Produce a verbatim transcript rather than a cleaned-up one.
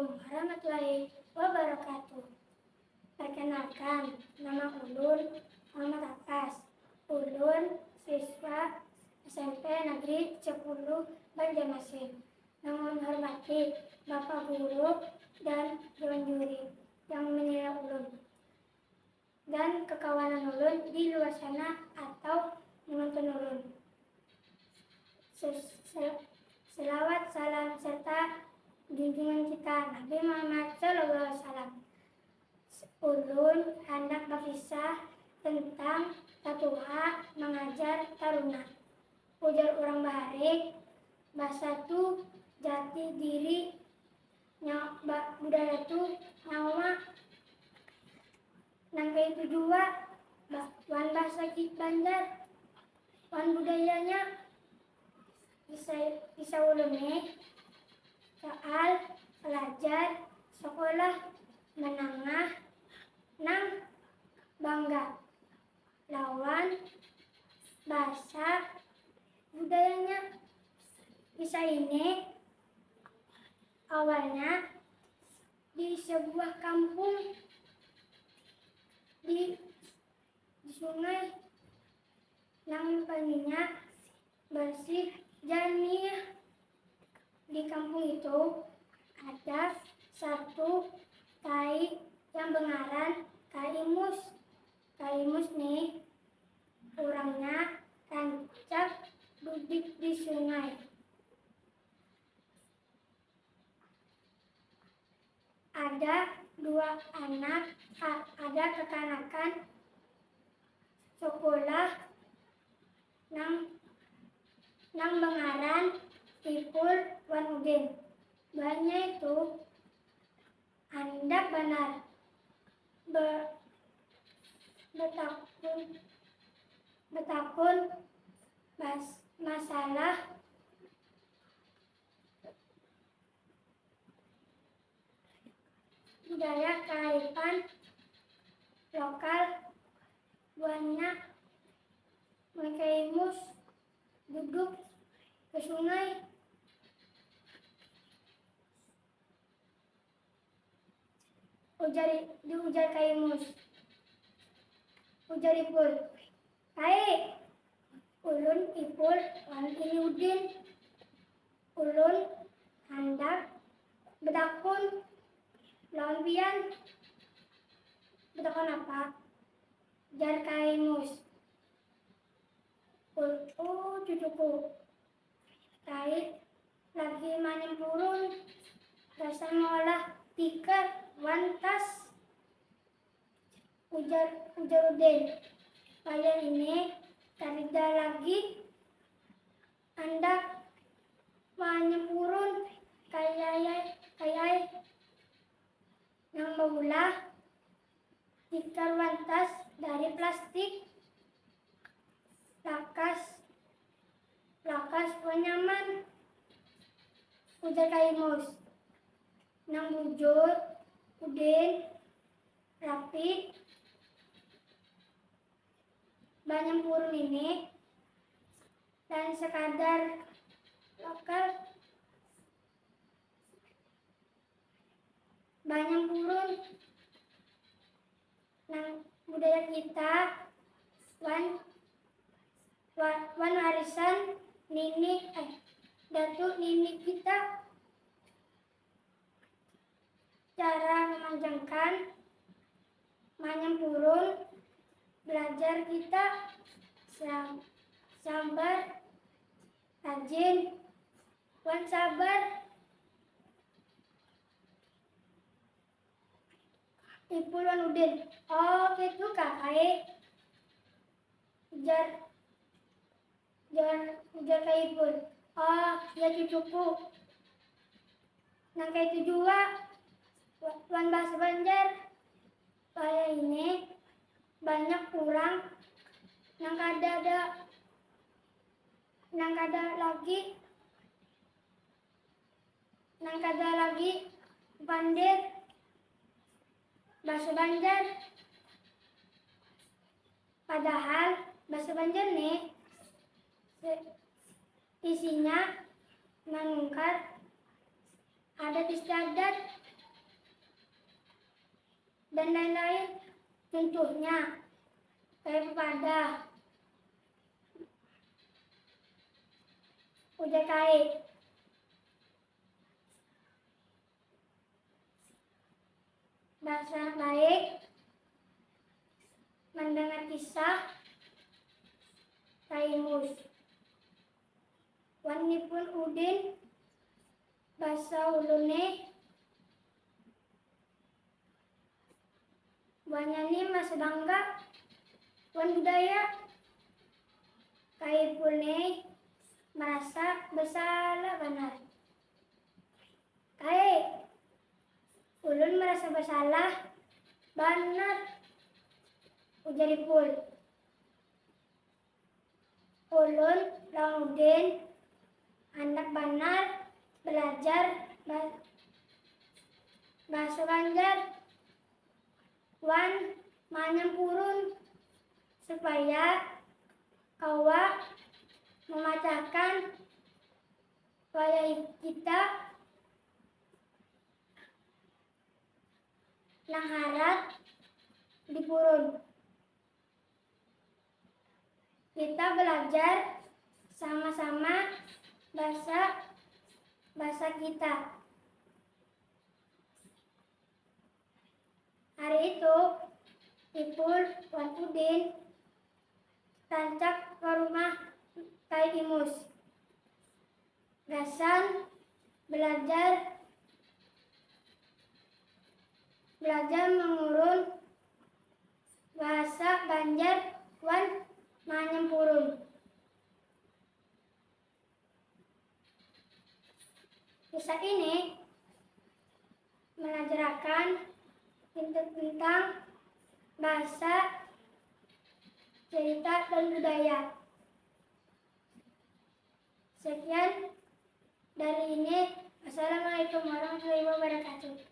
Warahmatullahi wabarakatuh. Perkenalkan, nama ulun Muhammad Akas. Ulun siswa S M P Negeri sepuluh Banjarmasin. Yang ulun hormati Bapak Guru dan Dewan Juri yang menilai ulun dan kekawanan ulun di luar sana atau menonton ulun. Ses- se- Selawat, salam, serta junjungan kita Nabi Muhammad sallallahu alaihi wasallam. Ulun handak bakisah tentang tatuha mangajar taruna. Ujar urang bahari, basa tu jati diri, nya- ba- budaya tu nyawa. Nang kaitu jua ba- wan basa Banjar wan budayanya. Kisah kisah ulun nih soal pelajar sekolah menengah nang bangga lawan basa budayanya. Kisah ini awalnya di sebuah kampung di, di sungai nang banyunya bersih jernih. Di kampung itu ada satu kai yang bengaran Kai Imus. Kai Imus nih urangnya rancak dudik di sungai. Ada dua anak, a- ada kekanakan sekolah nang nang bengaran Ipul wan Udin. Duanya itu handak banar be- betakun betakun mas- masalah budaya kearifan lokal. Buahnya Kai Imus duduk ke sungai. Ujar diujar Kai Imus. Ujar Ipul, "Kai, ulun Ipul wan ini Udin. Ulun handak betakun lawan pian." "Betakun apa?" jar Kai Imus. "Ul- oh, cucuku, Kai lagi manyempurun gasan meolah tikar wan tas." Ujar ujar Udin, "Wayah ini karida lagi handak manyempurun kayayai kayai nang baulah tikar wan tas dari plastik. Lakas lakas wan nyaman," ujar Kai Imus. Nang bujur, Udin, rapi, banyempurun ini dan sekadar lokal banyempurun nang budaya kita wan wa- wan warisan nini eh datu nini kita. Cara memanjangkan manyempurun belajar kita sa- sabar, rajin, wan sabar. Ipul wan Udin, "Oh, kaitu kah, Kai?" Ujar, ujar, ujar Kai Ipul. "Oh, iya cucuku. Nang kaitu jua wa- wan bahasa Banjar. Wayah ini banyak urang nang kadada nang kada lagi nang kada lagi bapandir bahasa Banjar. Padahal bahasa Banjar nih se- isinya manungkar adat istiadat dan lain-lain. Contohnya, kaya pepadah, ujar Kai. Bahasa baik mendengar kisah Kai Mus. Wan Ipul Udin, bahasa ulun nih. Buhannya ni merasa bangga wan budaya. Kai Ipul ni merasa bersalah banar. Kai, ulun merasa bersalah banar, ujar Ipul. Ulun lawan Udin handak banar belajar ba- bahasa Banjar wan manyampurun supaya kawa memacahkan wayah kita nang harat di purun. Kita belajar sama-sama bahasa bahasa kita. Hari itu, Ipul wan Udin rancak ke rumah Kai Imus. Gasan belajar belajar mengurun bahasa Banjar wan manyampurun. Kisah ini menajarakan tentang bahasa, cerita, dan budaya. Sekian dari ini. Wassalamualaikum warahmatullahi wabarakatuh.